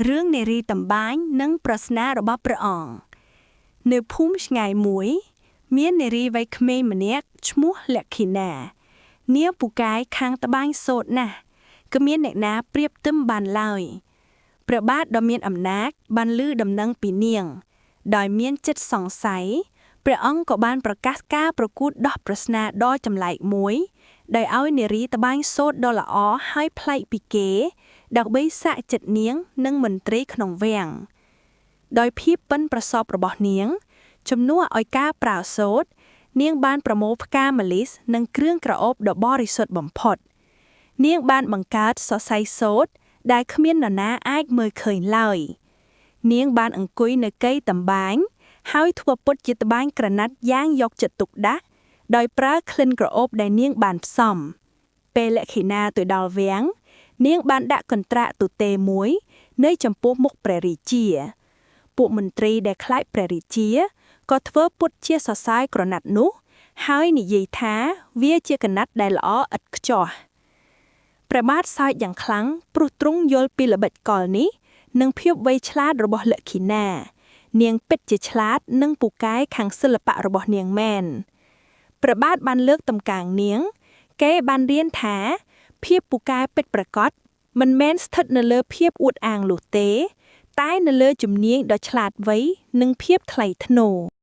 រឿងនារីតម្បាញនិងប្រស្នារបស់ព្រះអង្គនៅភូមិឆ្ងាយមួយ មាននារីវ័យក្មេងម្នាក់ឈ្មោះលក្ខិណា នាងពូកែខាងត្បាញសូត្រណាស់គ្មានអ្នកណាប្រៀបទឹមបានឡើយព្រះបាទដ៏មានអំណាចបានឮដំណឹងពីនាង ដោយមានចិត្តសង្ស័យព្រះអង្គក៏បានប្រកាសការប្រកួតដោះប្រស្នាដ៏ចម្លែកមួយ ដោយឲ្យនារីត្បាញសូត្រដ៏ល្អហើយប្លែកពីគេ ដើម្បីសាកចិត្តនាងនិងមន្ត្រីក្នុងវាំង ដោយភាពប៉ិនប្រសប់របស់នាង ជំនួសឲ្យការប្រើសូត្រនាងបានប្រមូលផ្កាម្លិះនិងគ្រឿងក្រអូបដ៏បរិសុទ្ធបំផុត នាងបានបង្កើតសរសៃសូត្រដែលគ្មាននរណាអាចមើលឃើញឡើយ នាងបានអង្គុយនៅកីតម្បាញ ហើយធ្វើពុតជាត្បាញក្រណាត់យ៉ាងយកចិត្តទុកដាក់ដោយប្រើក្លិនក្រអូបដែលនាងបានផ្សំ ពេលលក្ខិណាទៅដល់វាំង នាងបានដាក់កន្ត្រាក់ទទេមួយ នៅចំពោះមុខព្រះរាជា ពួកមន្ត្រីដែលខ្លាចព្រះរាជាក៏ធ្វើពុតជាសរសៃក្រណាត់នោះ ហើយនិយាយថាវាជាក្រណាត់ដែលល្អឥតខ្ចោះព្រះបាទសើចយ៉ាងខ្លាំងព្រោះទ្រង់យល់ពីល្បិចកលនេះ និងភាពវៃឆ្លាតរបស់លក្ខិណា នាងពិតជាឆ្លាតនិងពូកែខាងសិល្បៈរបស់នាងមែនព្រះបាទបានលើកតម្កើងនាង គេបានរៀនថា ភាពពូកែពិតប្រាកដមិនមែនស្ថិតនៅលើភាពអួតអាងនោះទេ តែនៅលើជំនាញដ៏ឆ្លាតវៃនិងភាពថ្លៃថ្នូរ។